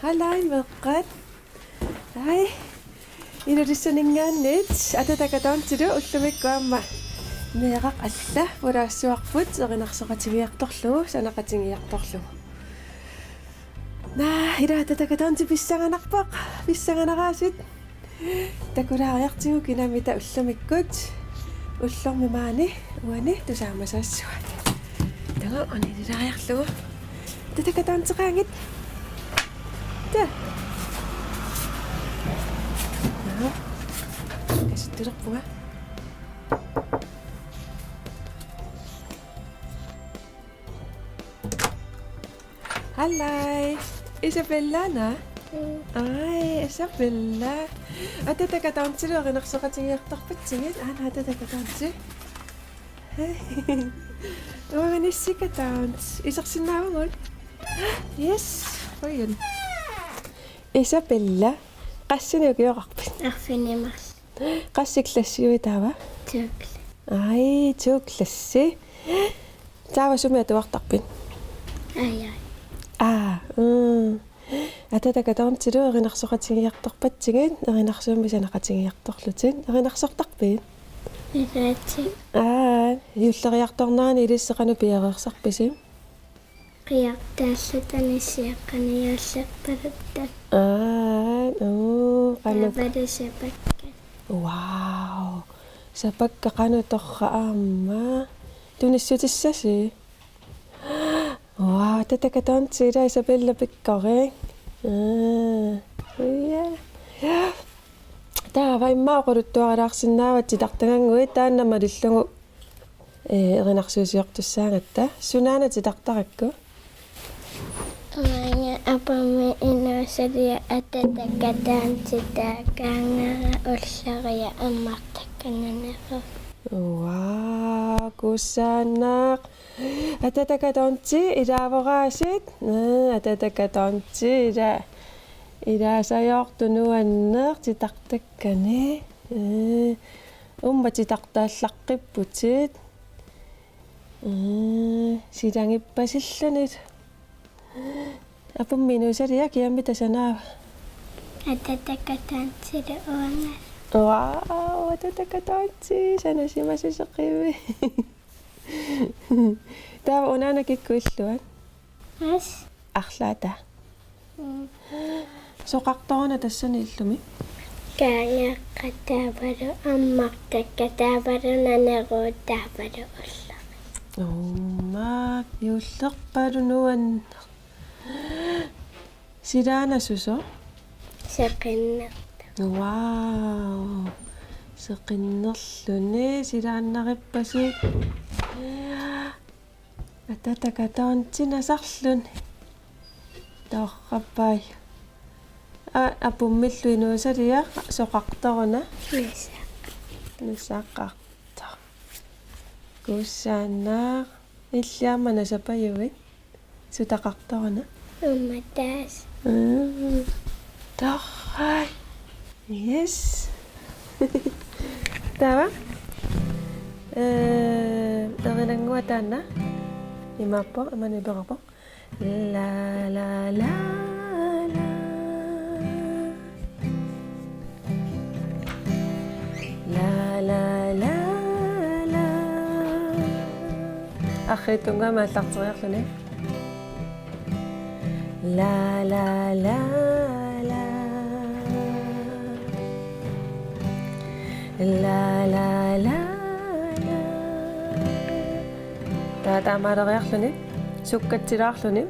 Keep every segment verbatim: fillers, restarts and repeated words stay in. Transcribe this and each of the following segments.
Haluu meeqqat. Hej. Ilulissaninngaanniit Atataka Dansilu ullumikkut aamma meeraq alla pulaassuarput erinarsoqatigiartorlugu, sanaqatigiartorlugu. Naa, ila Atataka Dansi pissanganarpoq, pissanganaraasiit. Takulaariartigu kinamita ullumikkut. Ullormi maani uani tusaamasaassua. Taga anililaariarlugu. Atataka Danseqaagit. Ta. Naa. Kasuttulerpunga. Haluu. Isabella, naa? Mm. Ai, Isabella. Atataka Dansilu erinarsoqatigiartorpatsigit. Aana Atataka Dansi. Hej. Uanga Nissika Dans. Isersinnaavugut? Yes. Qujan. Isabella. Qassinik ukioqarpit? Arfineq-marluk. Qassi klassiuit taava? To klassi. Ai, to klassi. Taava sumi atuartarpit? Ai, ai. Aa, mm. Atataka Dansilu erinarsoqatigiartorpatsigit, erinarsuummi sanaqatigiartorlutit. Erinarsortarpit? Ilaatik. Aa, juulleriartornerani ilissi qanoq piareersarpisi? Qiartaalluta Nissika qanoq juullerpalutta. Aa, uu, qanoq. Taavalu sapakka. Wow. Sapakka qanoq torrak aamma. Tunissutissasi? Wow, Atataka Dansi ila Isabella pikkorik. Aa, ja. Taava immaqa oqaluttuarilaarsinnaavat titartagannguit taanna malillugu. Ee, erinarsuusiortussaagatta. Sunaana titartarakku? Uanga apummi inuusaliaq Atataka Dansi taakaangara ulloriaq ammartakkanik aneru. Wow, kusanaq. Atataka Dansi ilaavoraasiit. Naa, Atataka Dansi ila-, ilaasajoortoq nuanneq titartakkani. Ee, uumma titartaallaqqipputit. Ee, silagippasilluni. Apummi inuusaliaq kiammi tasanaava? Atataka Dansilu uanga. Wow, Atataka Dansi, sanasimasusseqimi. Taava unaana kikkut illuat? As. Arlaata. Mm. Soqartoruna tassani illumi? Kaangeeqqat taavalu ammartakkat taavalu naneruut taavalu ulloriaq. Uumma, juullerpalu nuanneq. Silaannasusoq? Seqinnertoq. Wow. Seqinnerluni silaannarippasi. Atataka Dansi nasarluni. Torrappai. A, apummillu inuusaliaq soqartoruna? Nasaq. Nasaqartoq. Kusanaq. Illit aamma nasapajuit? Sutaqartoruna? Uumma taas. Mm. Torrak. Yes. Taava? Ee, erinannguaq taanna. Imaappoq, imannak iperarpoq. La, la, la, la. La, la, la, la. Arriitsunnguamik aallarteriarluni. La, la, la, la. La, la, la, la. Taava taamaaleriarluni. Sukkatsilaarluni.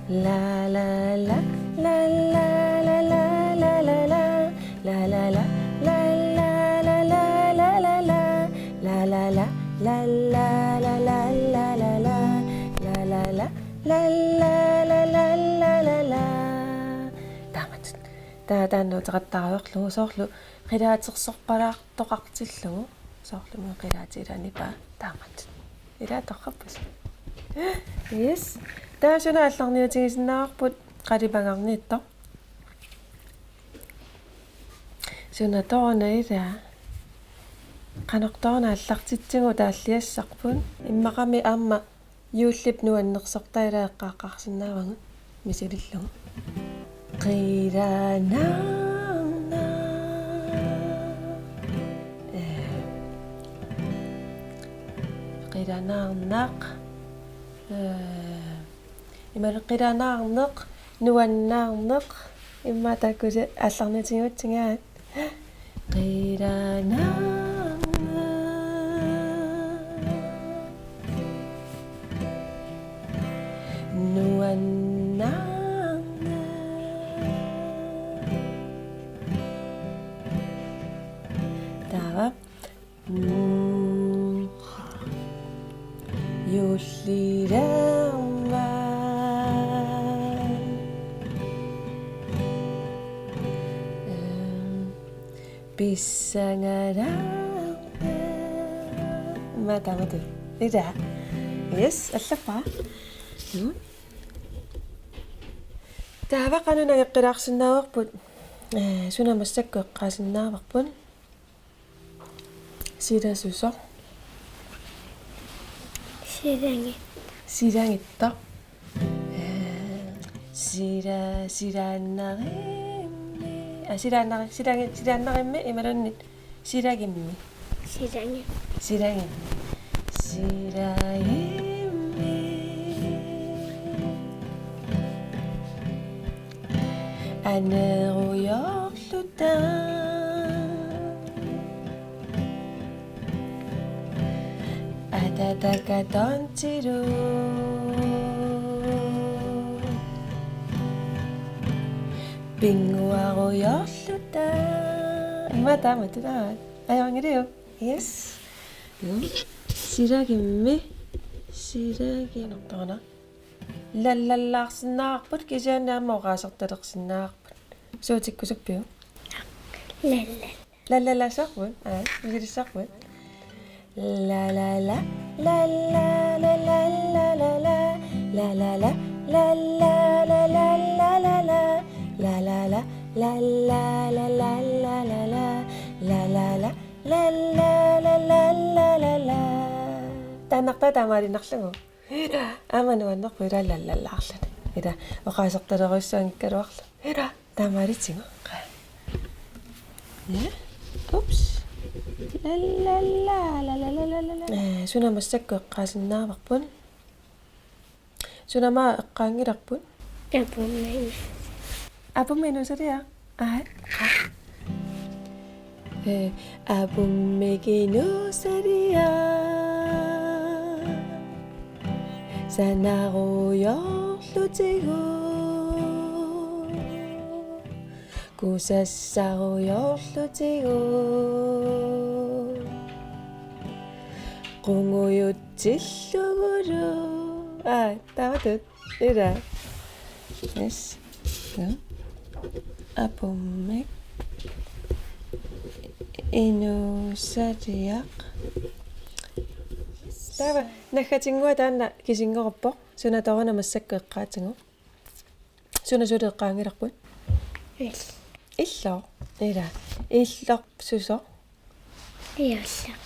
La, la, la, la. La, la, la, la, la, la, la. La, la, la, la, la, la, la, la, la, la. La, la, la, la, la, la, la, la, la. La, la, la, la, la, la, la, la, la, la. Taamatut. Taava taanna uteqattaareerlugu soorlu qilaatersorpalaartoqartillugu. Soorlu muu qilaatilaanipaa taamatut. Ila torrappas. Yes. Taava suna aallarniutigisinnaavarput qalipagarniittoq. Suna toorna ila. Qanoq toorna aallartitsigu taalliassarput. Immaqami aamma juullip nuannersortaa ila eqqaaqqaarsinnaavagut. Misilillugu. Qilanaarnaq. Ee, qilanaarnaq. Ee, imaluunniit qilanaarneq, nuannaarneq. Immaqa taakku aallarniutigivatsigut. Qilanaarnaq. Nuannaarnaq. Taava. Mm. Juullilaarmat. Ehm, pissangalaarmat. Immaqa taamatut. Ila. Yes, allappara. Mm. Taava qanoq nangeqqilaarsinnaavarput? Ee, suna massakkut eqqaasinnaavarput? Sila susoq? Silangi-. Silangittoq. Ee, sila-, silaannarimmi. Aa, silaannari-, silangi-, silaannarimmi imaluunniit silagimmi. Silangi-. Silagimmi. Silagimmi. Anerujoorluta. Atatakatontilu. Pinnguarujoorluta. Immaqa taamatut, taamatut. Ajoranngiliuk? Yes. Mm. Silagimmi. Silagimmi. Torna. Lallallaarsinnaavarput kisianni aamma oqaasertalersinnaavarput. Suutikkusuppiuk? Lallal-. Lallalaassavarput? Aa, misilissarput. La la la, la la la la la la la, la la la, la la la la la la la la, la la la, la la la la la la la la, la la la, la la la la la la. Taannartaa taamaaliinnarlugu. Ila, aamma nuannerpoq ila lallallaarluni. Ila, oqaasertalerujussuanngikkaluarluni. Ila, taamaalitsigu. Ja. Ups. Lallalla, lallalla. Ee, suna massakkut eqqaasinnaavarput? Sunama eqqaanngilarput? Apummi. Apummi inuusaliaq. Aa. Ee, apummik inuusaliaq. Sanarujoorlutigu. Kusassarujoorlutigu. Qungujutillugulu. Aa, taamatut. Ila. Yes. Ja. Apummik. Inuusaliaq. Taava naggatinnguaq taanna kisinngoruppoq. Suna tooruna massakkut eqqaatigu. Suna suli eqqaanngilarput? Ill-. Illoq. Ila. Illoq susoq? Juulleq.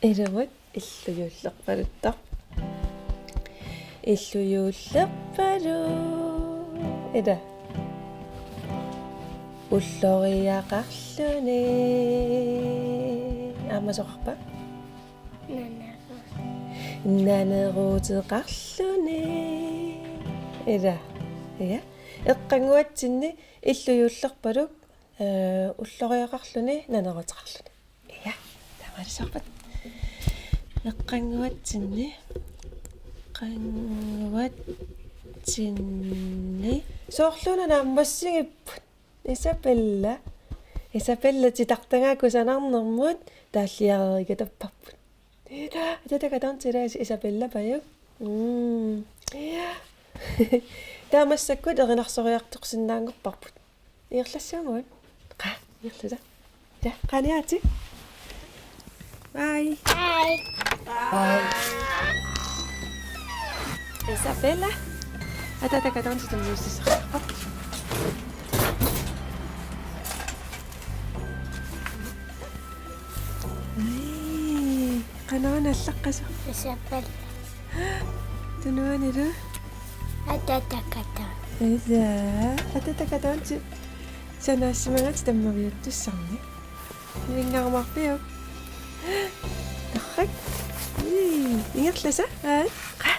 Ilumut illu juullerpaluttoq. Illu juullerpaluk. Ila. Ulloriaqarluni. Aamma soqarpa? Naneru-. Naneruuteqarluni. Ila. Ja. Eqqannguatsinni illu juullerpaluk, ee, ulloriaqarluni naneruuteqarluni. Ja. Taamaalissavarput. Eqqannguatsinni. Eqqannguatsinni. Soorluuna naammassigipput? Isabella. Isabella titartagaa kusanarnermut taalliareerikatapparput. Ila, atatakatontilu Isabella pajuk. Mm. Ja. Taava massakkut erinarsoriartorsinnaanngorparput. Ingerlassaagut. Qaa, ingerlata. Ja, qaaniaati. Bye. Bye. Bye. Isabella. Atatakatontilu tunniussisarput. Ai, qanoq allaqqasoq? Isabella. Tunuanilu? Atatakaton. Ila, atatakataanti sanaassimagatsi tammaviattussarni. Ivinngarumaarpiuk? Tarrak. Ii, ingerlasa, aa? Qa.